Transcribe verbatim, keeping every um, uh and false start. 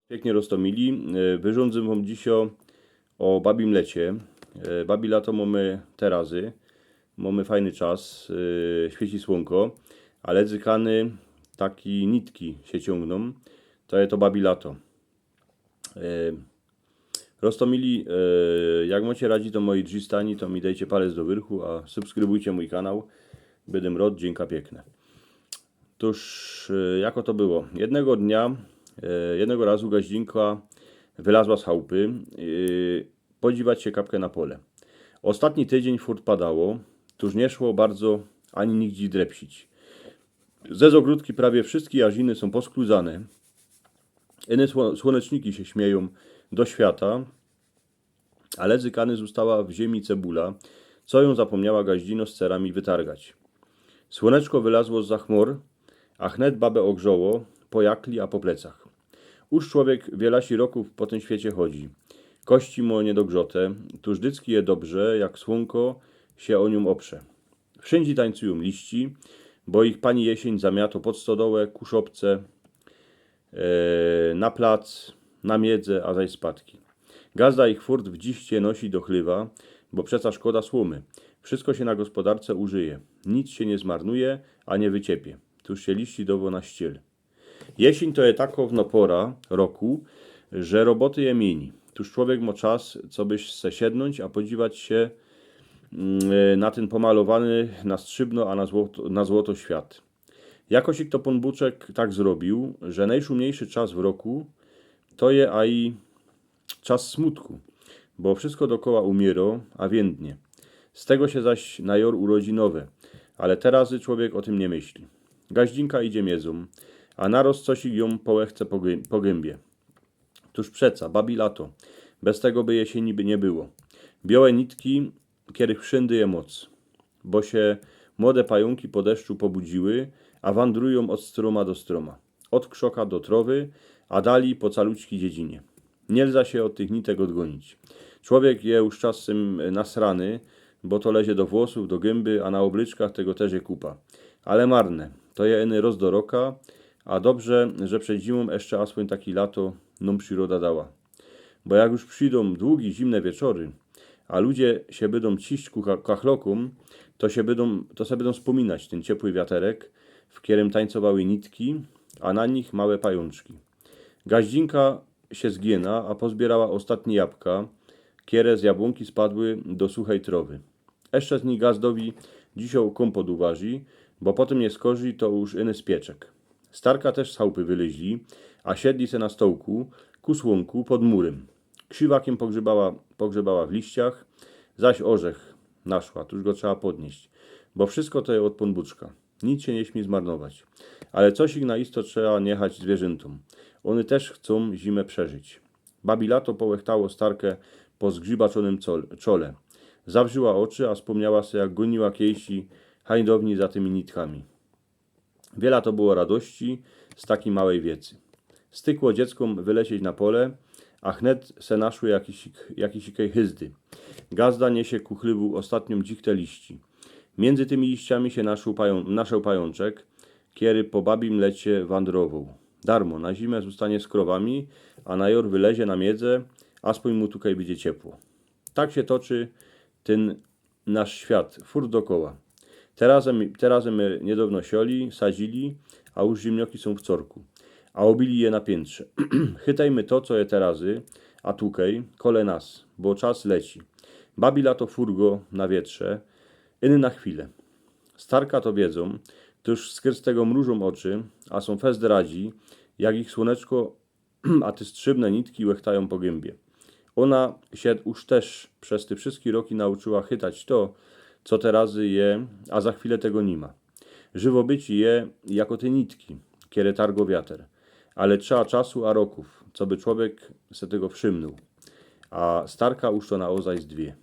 Piyknie roztōmili, e, wyrządzę wōm dzisiŏ ô babim lecie. E, babi lato mōmy te razy, mōmy fajny czas, e, świeci słōnko, ale dzykany taki nitki sie ciōngnōm, to je to babi lato. E, roztōmili, e, jak mŏcie radzi do mojij drzistani, to mi dejcie palec do wyrchu, a subskrybujcie mōj kanał. Bydym rŏd, dziynka piykne. Tōż, e, jako to było? Jednego dnia, e, jednego razu gaździnka wylazła z chałpy, e, podziwać sie kapke na pole. Ôstatni tydziyń furt padało, tōż niy szło bardzo ani nigdzie drepsić. Ze z ôgrōdki prawie wszyjske jarziny sōm poskludzane. Iny sło-, słōneczniki sie śmiejōm do świata, ale dzykany zōstała w ziymi cebula, co jōm zapōmniała gaździno z cerami wytargać. Słōneczko wylazło zza chmōr, a chnet babę ôgrzało po jakli a po plecach. Uż człowiek wiela si rokōw po tym świecie chodzi. Kości mŏ niydogrzote, tōż dycki je dobrze, jak słōnko sie ô niōm ôprze. Wszyndzie tańcujōm liści, bo ich pani jesiyń zamiatŏ pod stodołę, ku szopce, e, na plac, na miedze, a zaś spadki. Gazda ich furt w dziście nosi do chlywa, bo przeca szkoda słōmy. Wszysko sie na gospodarce użyje. Nic sie niy zmarnuje, a niy wyciepie. Tōż sie liści dŏwŏ na ściel. Jesiyń to je takŏ, no, pora roku, że roboty je miyni. Tōż człowiek mŏ czas, coby se siednōńć, a podziwać sie, mm, na tyn pomalowany na strzybno, a na złoto, na złoto świat. Jakoś to Pōn Bōczek tak zrobiōł, że nojszumniejszy czas w roku to je aj czas smutku, bo wszysko dokoła umiyrŏ, a wiynnie. Z tego sie zaś na jŏr urodzi nowe, ale te razy człowiek ô tym niy myśli. Gaździnka idzie miedzōm, a naroz cosik jōm połechce po gę-, po gębie. Tōż przeca, babi lato. Bez tego by jesiyni by niy było. Biołe nitki, kerych wszyndy je moc, bo sie młode pajōnki po deszczu pobudziły, a wandrujōm ôd strōma do strōma, ôd krzoka do trŏwy, a dalij po caluczkij dziedzinie. Niy da sie ôd tych nitek ôdgōnić. Człowiek je uż czasym nasrany, bo to lezie do włosōw, do gymby, a na ôblyczkach tego tyż je kupa. Ale marne, to je iny roz do roka, a dobrze, że przed zimōm jeszcze aspōń taki lato nōm prziroda dała. Bo jak już przidōm długi, zimne wieczory, a ludzie sie bydōm ciść ku ka-, kachlokōm, to sie bydōm, to se bydōm spōminać tyn ciepły wiaterek, w kerym tańcowały nitki, a na nich małe pajōnczki. Gaździnka sie zgina, a pozbiyrała ôstatnie jabka, kere z jabłōnki spadły do suchej trŏwy. Jeszcze z nich gazdowi dzisiŏ kōmpot uwarzi, bo potym niy skorzij to już iny spieczek. Starka tyż z chałpy wylyźli, a siedli se na stołku, ku słōnku, pod murym. Krziwakym pogrzebała, pogrzebała w liściach, zaś ôrzech naszła, tōż go trzeba podnieść, bo wszysko to je ôd Pōnbōczka. Nic sie niy śmij zmarnować. Ale cosik na isto trzeba niechać zwiyrzōntōm. Ône tyż chcōm zimã przeżyć. Babi lato połechtało starkã po zgrzibaczonym col-, czole. Zawrzyła ôczy, a spōmniała se, jak gōniła kejsi hańdowni za tymi nitkami. Wiela to było radości z takij małej wiecy. Stykło dzieckōm wylecieć na pole, a chnet se naszły jakiś, jakiś kej hyzdy. Gazda niesie ku chlywu ôstatniōm dzichtã liści. Miyndzy tymi liściami sie naszōł pajōn-, naszōł pajōnczek, kery po babim lecie wandrowoł. Darmo, na zimã zōstanie z krowami, a na jŏr wylezie na miedze, aspōń mu tukej bydzie ciepło. Tak sie toczy tyn nasz świat, furt dokoła. Te razy my, te razy my niydŏwno sioli, sadzili, a już ziymnioki sōm w corku. A ôbili je na piyntrze. Chytejmy to, co je te razy, a tukej, kole nas, bo czas leci. Babi lato furt go na wietrze, iny na chwilã. Starka to wiedzōm, tōż skyrz tego mrużōm ôczy, a sōm fest radzi, jak ich słōneczko a te strzybne nitki łechtajōm po gymbi. Ôna sie już tyż bez te wszyjske roki nauczyła chytać to, co te razy je, a za chwilã tego niy ma. Żywo bycie je jako te nitki, kere targŏ wiater. Ale trzeba czasu a rokōw, coby człowiek se tego wszymnōł. A starka już to naozaj zdwie.